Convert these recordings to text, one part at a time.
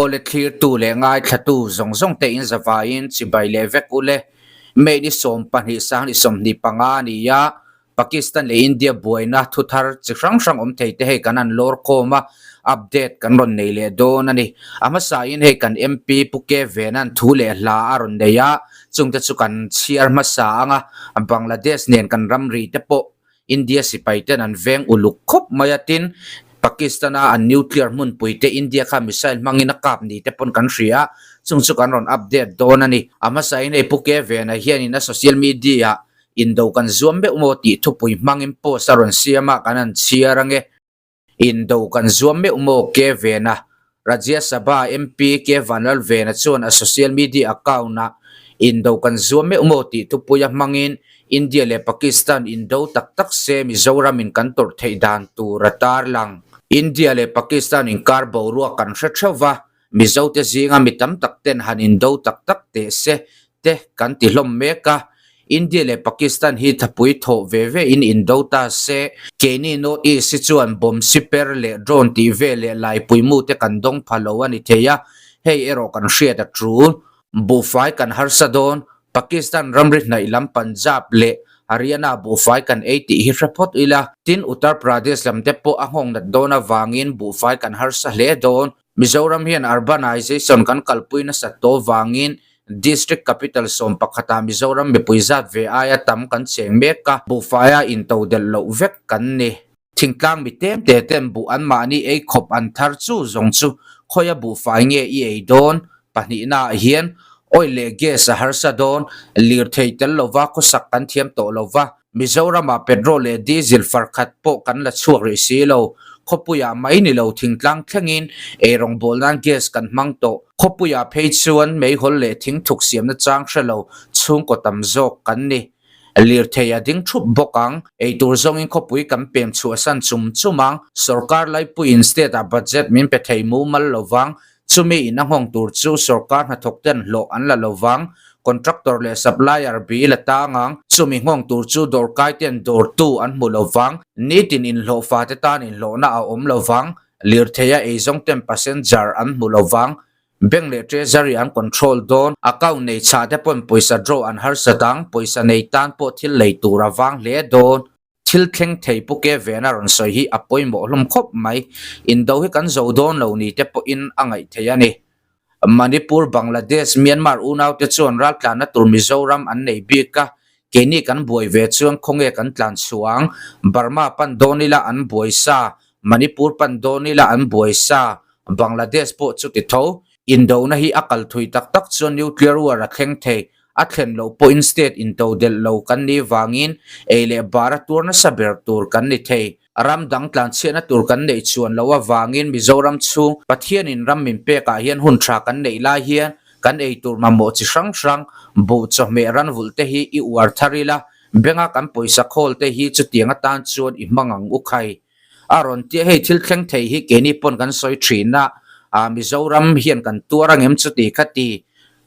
Awle thlirtu leh ngaithlatu zawng zawng te in zavaiin chibai leh vek ule. May ni 12 sang ni 25 a ni a, Pakistan leh India buaina thu thar chi hrang hrang awm thei te hei kan han lawr khawm a, update kan rawn nei leh dawn a ni. A hmasain hei kan MP Pu Ke Vena'n thu leh hla a rawn nei a, chungte chu kan chhiar hmasa ang a, Bangladesh nen kan ramri te pawh India sipai ten an veng uluk khawp mai a, tin Pakistan a an nuclear hmunpui te India kha missile hmangin a kap ni te pawn kan hria a, chung chu kan rawn update dawn a ni. A hmasain hei Pu Ke Vena hianin a social media ah indo kan zuam meuh maw tih thupui hmangin post a rawn siam a, kan han chhiar ange. Indo kan zuam meuh maw Ke Vena? Rajya Sabha MP Ke Vanlalvena chuan a social media account-ah Indo kan zuam meuh maw tih thupuia hmangin India leh Pakistan indo tak tak se Mizoramin kan tawrh theih dan tur a tarlang. India leh Pakistan inkar boruak kan hre theuh va, Mizote zinga mi tam tak ten han indo tak tak teh se te kan ti hlawm mek a, India leh Pakistan hi thapui thawh ve ve in indo ta se, keini North East hi chuan bomb siper leh drone tih ve leh laipui mu te kan dawng pha lo a ni thei a, hei erawh kan hriat a tul. Buhfai kan harsa dawn, Pakistan ramri hnaih lam Punjab leh Haryana buhfai kan ei tih hi hre phawt ila, tin Uttar Pradesh lam te pawh a nghawng nat dawn avangin buhfai kan harsa hle dawn. Mizoram hian urbanization kan kalpui nasat tawh vangin District Capital 11 ah Mizoram mipui zat ve aia tam kan cheng mek a, buhfaia into delh loh vek kan ni. Thingtlang mi tlem te ten buh anmahni ei khawp an thar chu zawng chu khawia buhfai nge i ei dawn? Pahnihna ah hian oil leh gas a harsa dawn, lirthei tel lova khawsak kan thiam tawh lova, Mizoramah petrol leh diesel far khat pawh kan la chhuak rih si lo. Khawpuiah mai ni lo thingtlang thlengin eirawng bawl nan gas kan hmang tawh. Khawpuiah phei chuan meihawl leh thingthuk siamna chang hre lo chhungkaw tam zawk kan ni. Lirthei a ding thup bawk ang. Eitur zawngin khawpui kan pem chhuahsan chum chum ang. Sorkar laipuiin state-ah budget min pe thei mumal lo vang. Chumi in a nghawng tur chu sorkar hnathawk ten hlawh an la lo vang, contractor leh supplier bill a tang ang, chumi nghawng tur chu dawrkai ten dawrtu an hmu lo vang, nitin inhlawhfa te tan inhlawhna a awm lo vang, lirthei a eizawng ten passenger an hmu lo vang, bank leh treasury an control dawn, account nei chhah te pawn pawisa draw an harsat ang, pawisa nei tan pawh thil lei tur a vang hle dawn. Thil thleng thei Pu Ke Vena rawn sawi hi a pawimawh hlawm khawp mai. Indo hi kan zo dawn lo ni te pawhin a ngaih theih a ni. Manipur, Bangladesh, Myanmar unaute chuan raltlanna tur Mizoram an nei bik a, keini kan buai ve chuan khawnge kan tlan chhuang? Burma pan dawn ila an buai sa, Manipur pan dawn ila an buai sa, Bangladesh pawh chuti tho. Indona hi a kal thui tak tak chuan nuclear war a thleng thei. A thlen loh pawhin state intodelh lo kan nih vangin ei leh bar a tuar nasa ber tur kan ni thei. Ram dang tlanchhiatna tur kan neih chuan loh avangin Mizoram chhung Pathianin ram min pekah hian hun tha kan neih lai hian kan ei tur mamawh chi hrang hrang, buh, chawhmeh, ranvulh te hi i uar thar ila, bank-a kan pawisa khawl te hi chutiang atan chuan i hmang ang u khai. A rawn tia hei thil thleng thei hi keini pawn kan sawi thin a, Mizoram hian kan tuar angem chuti kha ti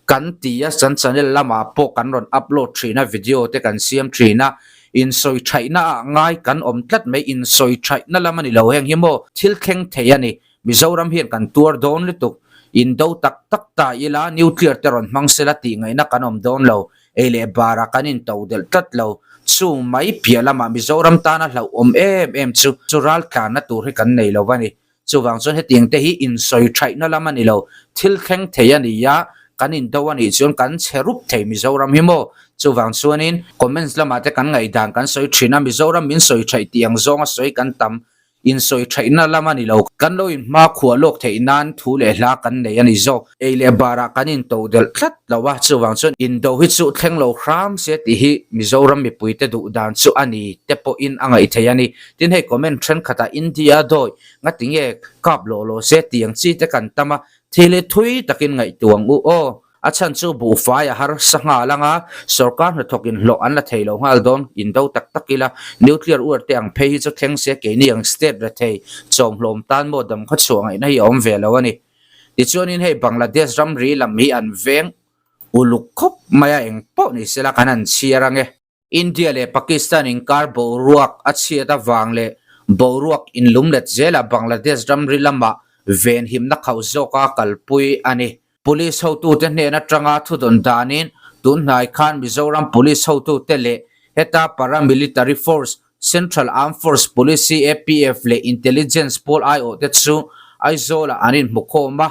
kan ti a, kan channel lamah pawh kan rawn upload thin a, video te kan siam thin a, insawi thaihna ah ngai kan awm tlat mai, insawi thaihna lam a ni lo heng hi maw thil thleng thei a ni, Mizoram hian kan tuar dawn lutuk, indo tak tak ta ila nuclear te rawn hmang sela tih ngaihna kan awm dawn lo, Ei leh barah kan into delh tlat lo. Chung mai piah lamah Mizoram tana hlauhawm em em chu chu ral tlanna tur hi kan nei lo a ni. Chuvang chuan hetiang te hi insawi thaihna lam a ni lo. Thil thleng thei a ni a, kan indo a nih chuan kan chhe rup thei Mizoram hi maw? Chuvang chuanin comments lamah te kan ngaihdan kan sawi thin a, Mizoram min sawi thaih tih ang zawnga sawi kan tam. Insawi thaihna lam a ni lo. Kan lo inhma khuah lawk theih nan thu leh hla kan nei a ni zawk. Ei leh barah kan into delh tlat lo a, chuvang chuan indo hi chu thleng lo hram se tih hi Mizoram mipuite duh dan chu a ni te pawhin a ngaih theih a ni. Tin hei comment thenkhatah India dawi ngati nge kap lawh lawh se tih ang chi te kan tam a, thil hi thui takin ngaihtuah ang u aw. A chhan chu buhfai a harsa nghal ang a, sorkar hnathawkin hlawh an la thei lo nghal dawn, indo tak tak ila, nuclear war te ang phei hi chu thleng se keini ang state rethei chawmhlawm tan maw dam khaw chhuah ngaihna hi a awm ve lo a ni. Tichuanin hei Bangladesh ramri lam hi an veng uluk khawp mai a, eng pawh ni sela kan han chhiar ang e. India leh Pakistan inkar boruak a chhiat avang leh boruak inlumlet zelah Bangladesh ramri lamah venhimna khauh zawka kalpui a ni. Police hotute hnen atanga thudawn danin tun hnai khan Mizoram Police hotute leh heta Paramilitary Force, Central Armed Force Police, CAPF, leh Intelligence pawl aiawhte chu Aizawlah an inhmukhawm a.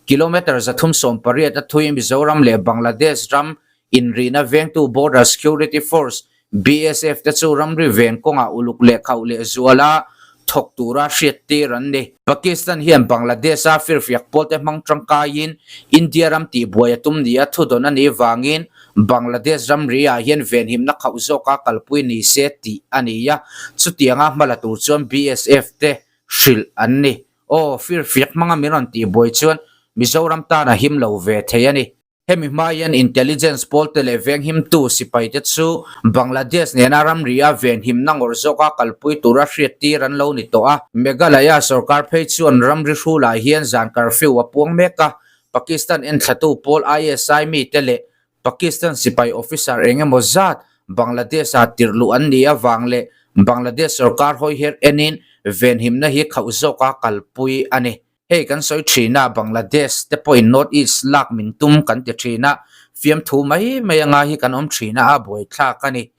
Kilometre 380 a thui Mizoram leh Bangladesh ram inrihna vengtu Border Security Force, BSF, te chu ramri ven kawngah uluk leh khauh leh zuala thawk tura hriattir an ni. Pakistan hian Bangladesh-a firfiak pawlte hmang tangkaiin India ram tihbuai a tum nia thudawn a nih vangin Bangladesh ramri-ah hian venhimna khauh zawka kalpui ni se tih a ni a, chutianga hma la tur chuan BSF te hrilh an ni. Aw, firfiak hmanga min rawn tihbuai chuan Mizoram tan a him lo ve thei a ni. Hemi hma hian intelligence pawlte leh venghimtu sipaite chu Bangladesh nena ramri-a venhimna ngawrh zawka kalpui tura hriattir an lo ni tawh a. Meghalaya sorkar phei chuan ramri hrulah hian zan curfew a puang mek a, Pakistan enthlatu pawl ISI mite leh Pakistan sipai officer eng emaw zat Bangladesh-ah tirh luh an nih avang leh Bangladesh sorkar hawiher enin venhimna hi khauh zawka kalpui a ni. Hei kan sawi thin a, Bangladesh te pawhin North East lak min tum kan ti thin a, fiamthu mai mai anga hi kan awm thin a, a buaithlak a ni.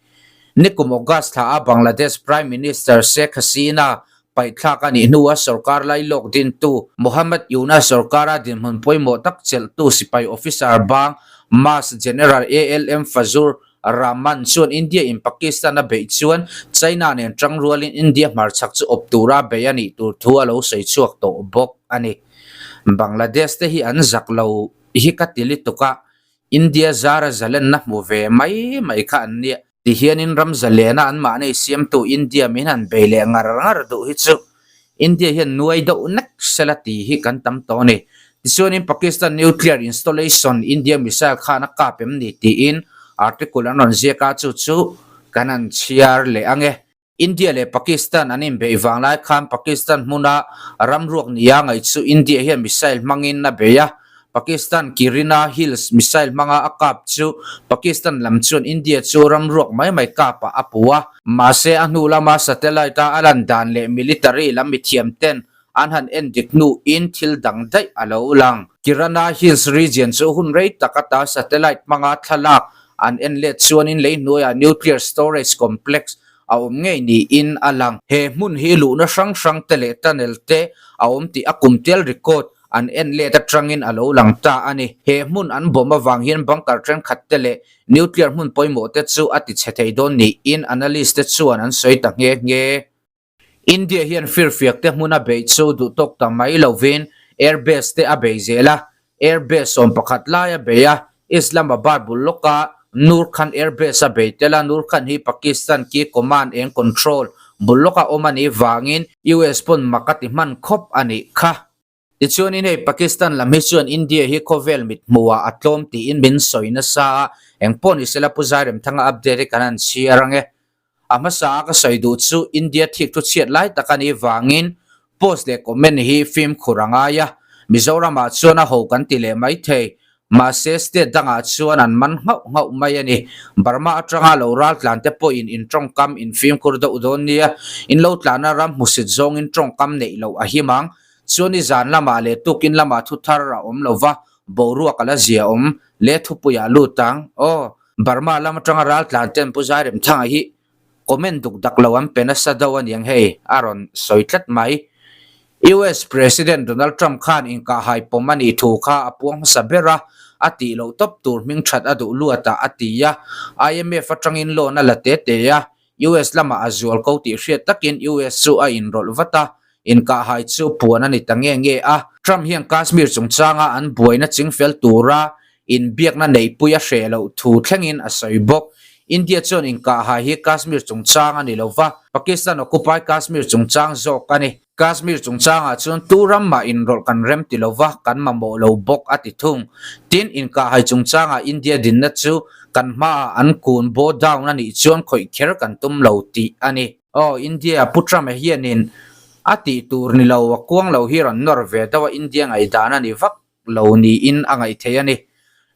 Nikum August thla a Bangladesh Prime Minister Sheikh Hasina paihthlak a nih hnua sorkar lailawk dintu Mohammad Yunus sorkara dinhmun pawimawh tak chelhtu sipai officer bang Maj General ALM Fazur Rahman chuan India in Pakistan a beih chuan China nen tang rualin India hmarchhak chu awp tura bei a nih tur thu a lo sawi chhuak tawh bawk a ni. Bangladesh te hi an zak lo hi ka ti lutuk a, India zara zalenna hmu ve mai mai kha an nia. Tihianin ram zalena anmahni siamtu India min han bei leh ngar ngar duh hi chu India hian nuai deuh nek sela tih hi kan tam tawh a ni. Tichuanin Pakistan nuclear installation India missile khan a kap em ni tiin article an rawn ziak a, chu chu kan han chhiar leh ang e. India leh Pakistan an inbeih vang lai khan Pakistan hmuna ramruak nia ngaih chu India hian missile hmangin a bei a. Pakistan Kirina Hills missile hmanga a kap chu Pakistan lam chuan India chu ramruak mai mai kapah a puh a. Mahse a hnu lama satellite a a lan dan leh military lam mithiam ten an han en dik hnuin thil dang daih a lo lang. Kirana Hills region chu hun rei tak ata satellite hmanga thlalak an en let chuanin lei hnuaiah nuclear storage complex a awm ngei niin a lang. He hmun hi luhna hrang hrang te leh tunnel te a awm tih a kum tel record an en let atangin a lo lang ta a ni. He hmun an bawm avang hian bunker thenkhat te leh nuclear hmun pawimawh te chu a ti chhe thei dawn niin analyst te chuan an sawi ta nghe nghe. India hian firfiak te hmun a beih chu duhtawk ta mai lovin airbase te a bei zel a, airbase 11 lai a bei a, Islamabad bul lawka Nur Khan airbase a bei tel a, Nur Khan hi Pakistan ki command and control bul lawka awm a nih vangin US pawn mak a ti hman khawp a nih kha. Tichuanin hei Pakistan lam hi chuan India hi khawvel mit hmuhah a tlawm tiin min sawi nasa a, engpawh ni sela Pu Zairemthanga update hi kan han chhiar ang e. A hmasa a ka sawi duh chu India thik thu chhiat lai tak a nih vangin post leh comment hi fimkhur a ngai a, Mizoramah chuan a ho kan ti leh mai thei. Mahse state dangah chuan an man nghauh nghauh mai a ni. Burma atanga lo ral tlan te pawhin in tawngkam in fimkhur deuh dawn nia, in lo tlana ram hmusit zawngin tawngkam neih loh a him ang. Chuan i zan lamah leh tukin lamah thu thar a awm lo va, boruak a la zia awm le thupuiah lut ang. Aw, Burma lam atanga ral tlan ten Pu Zairemthanga hi comment duk dak lo an pe nasa deuh a niang hei, a rawn sawi tlat mai. US President Donald Trump khan inkahhai pawm a nih thu kha a puang hmasa ber a, a tih loh tawp tur hming that a duh luat ah a ti a, IMF atangin loan a la te te a, US lamah a zual ko tih hriat takin US chu a inrawlh vat a, inkahhai chu puan a ni ta nge nge a. Trump hian Kashmir chungchanga an buaina chingfel tura inbiakna neihpui a hreh loh thu thlengin a sawi bawk. India chuan inkahhai hi Kashmir chungchang a ni lo va, Pakistan occupied Kashmir chungchang zawk a ni. Kashmir chungchangah chuan tu ram mah inrawlh kan rem ti lo va, kan mamawh lo bawk a ti thung. Tin, inkahhai chungchangah India dinna chu kan hmaah an kun bow down a nih chuan khawih kher kan tum lo tih a ni. Aw, India Pu Trump-a hianin a tih tur ni lo, a kuang lo hi rawn nawr ve deuh a, India ngaihdan a ni vak lo niin a ngaih theih a ni.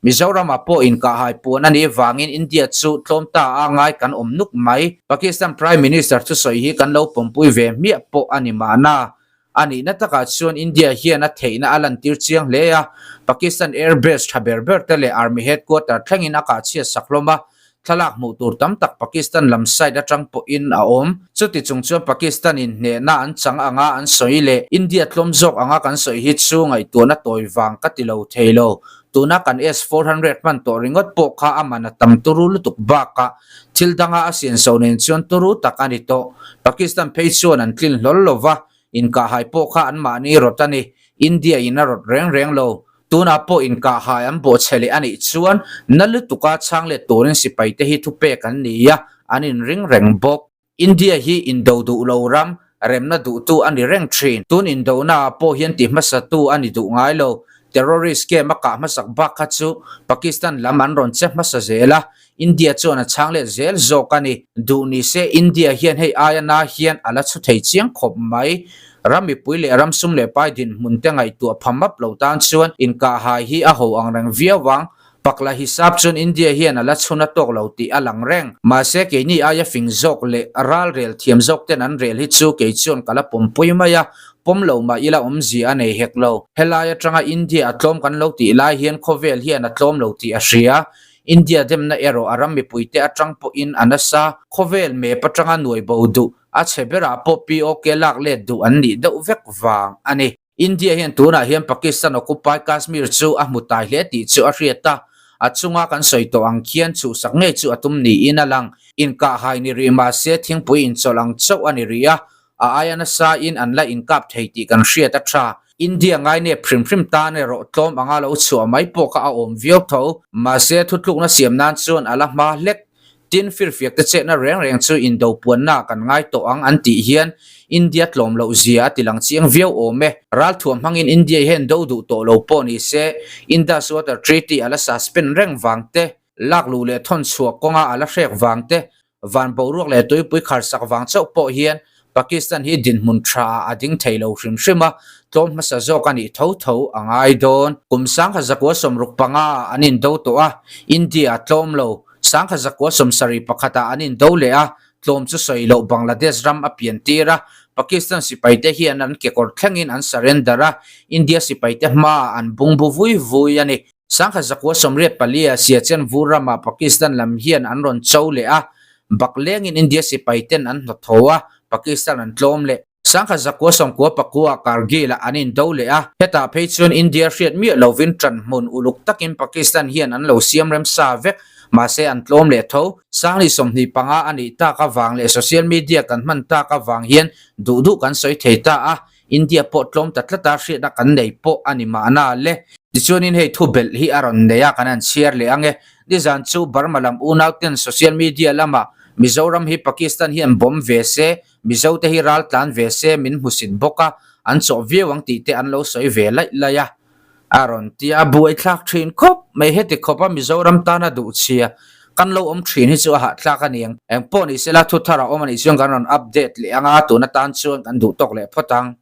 Mizoramah pawh inkahhai puan a nih vangin India chu tlawm ta a ngai kan awm nuk mai. Pakistan Prime Minister thusawi hi kan lo pawmpui ve hmiah pawh a ni mahna. A nihna takah chuan India hian a theihna a lantir chiang hle a, Pakistan Air Base tha ber ber te leh Army Headquarter thlengin a kah chhiat sak hlawm a, thlalak hmuh tur tam tak Pakistan lam side atang pawhin a awm. Chuti chung chuan Pakistan in hnehna an chang anga an sawi leh India tlawm zawk anga kan sawi hi chu ngaihtuahna tawi vang ka ti lo thei lo. Tuna kan S-400 hman tawh ringawt pawh kha a man a tam turu lutuk bakah Thil danga a sianso nen chuan turu tak a ni tawh. Pakistan phei chuan an tlin hlawl lo va, inkahhai pawh kha anmahni rawt a ni. India in a rawt reng reng lo. Tunah pawh inkahhai an bawhchhe leh a nih chuan na lutuka chhang let turin sipaite hi thupek an ni a, an inring reng bawk. India hi indo duh lo ram, remna duhtu a ni reng thin. Tun indonaah pawh hian ti hmasatu a ni duh ngai lo. Terrorist camp a kah hmasak bak kha chu Pakistan lam an rawn che hmasa zel a, India chuan a chhang let zel zawk a ni. Duh ni se India hian hei aia na hian a la chhu thei chiang khawp mai. Ram mipui leh ram sum leh pai dinhmun te ngaihtuah pha map lo tan chuan inkahhai hi a ho ang reng viau ang. Pakla hisap chuan India hian a la chhun a tawk lo tih a lang reng. Mahse keini aia fing zawk leh ral rel thiam zawk ten an rel hi chu kei chuan ka la pawmpui mai a, pawm lo mah ila awmzia a nei hek lo. Helai atanga India a tlawm kan lo tih lai hian khawvel hian a tlawm lo tih a hria. India demna erawh a ram mipuite atang pawhin a nasa. Khawvel map atanga nuai bo duh, a chhe berah pawh POK lak let duh an nih deuh vek vang a ni. India hian tunah hian Pakistan occupied Kashmir chu a hmu tai hle tih chu a hriat a, a chunga kan sawi tawh ang khian chhuhsak ngei chu a tum niin a lang. Inkahhai ni rih mahse thingpui inchawlh ang chauh a ni rih a, a aia nasa in an la inkap thei tih kan hriat a tha. India ngainep hrim hrim tan erawh tlawm anga lo chhuah mai pawh kha a awm viau tho. Mahse thutlukna siam nan chuan a la hma hlek. Tin, firfiak te chetna reng reng chu indo puanna kan ngai tawh ang an tih hian India tlawm loh zia a ti lang chiang viau awm e. Ralthuam hmangin India hian do duh tawh lo pawh ni se, Indus Water Treaty a la suspend reng vang te, lak luh leh thawn chhuah kawnga a la hrek vang te, van boruak leh tuipui kharsak vang chauh pawh hian Pakistan hi dinhmun tha ah a ding thei lo hrim hrim a, tlawm hmasa zawk a nih tho tho a ngai dawn. Kum sangkhat zakua 65 ah an indo tawh a, India a tlawm lo. Sangkhat zakua 71 ah an indo leh a, tlawm chu sawi loh Bangladesh ram a pian tir a, Pakistan sipaite hian an kekawr thlengin an surrender a, India sipaite hmaah an bungbu vui vui a ni. Sangkhat zakua 84 ah Siachen vur ramah Pakistan lam hian an rawn cho leh a, bak lengin India sipai ten an hnawt tho a, Pakistan an tlawm leh. Sangkhat zakua 99 ah Kargil ah an indo leh a, hetah phei chuan India hriat miah lovin ṭan hmun uluk takin Pakistan hian an lo siam rem sa vek, mahse an tlawm leh tho. Sangli 25 a nih tak avang leh social media kan hman tak avang hian duh duh kan sawi thei ta a, India pawh tlawm ta tlata hriatna kan nei pawh a ni mahna le. Tichuanin hei thu belh hi a rawn nei a, kan han chhiar leh ang e. Nizan chu Burma lam unauten social media lamah Mizoram hi Pakistan hian bomb ve se, Mizote hi ral tlan ve se min hmusit bawk a, an chawh viau ang tih te an lo sawi ve laih laih a. A rawn ti a, buaithlak thin khawp mai heti khawp a Mizoram tana duh chhia kan lo awm thin hi chu a hahthlak a ni ang. Engpawh ni sela thu thar a awm a nih chuan kan rawn update leh ang a, tun atan chuan kan duh tawk leh phawt ang.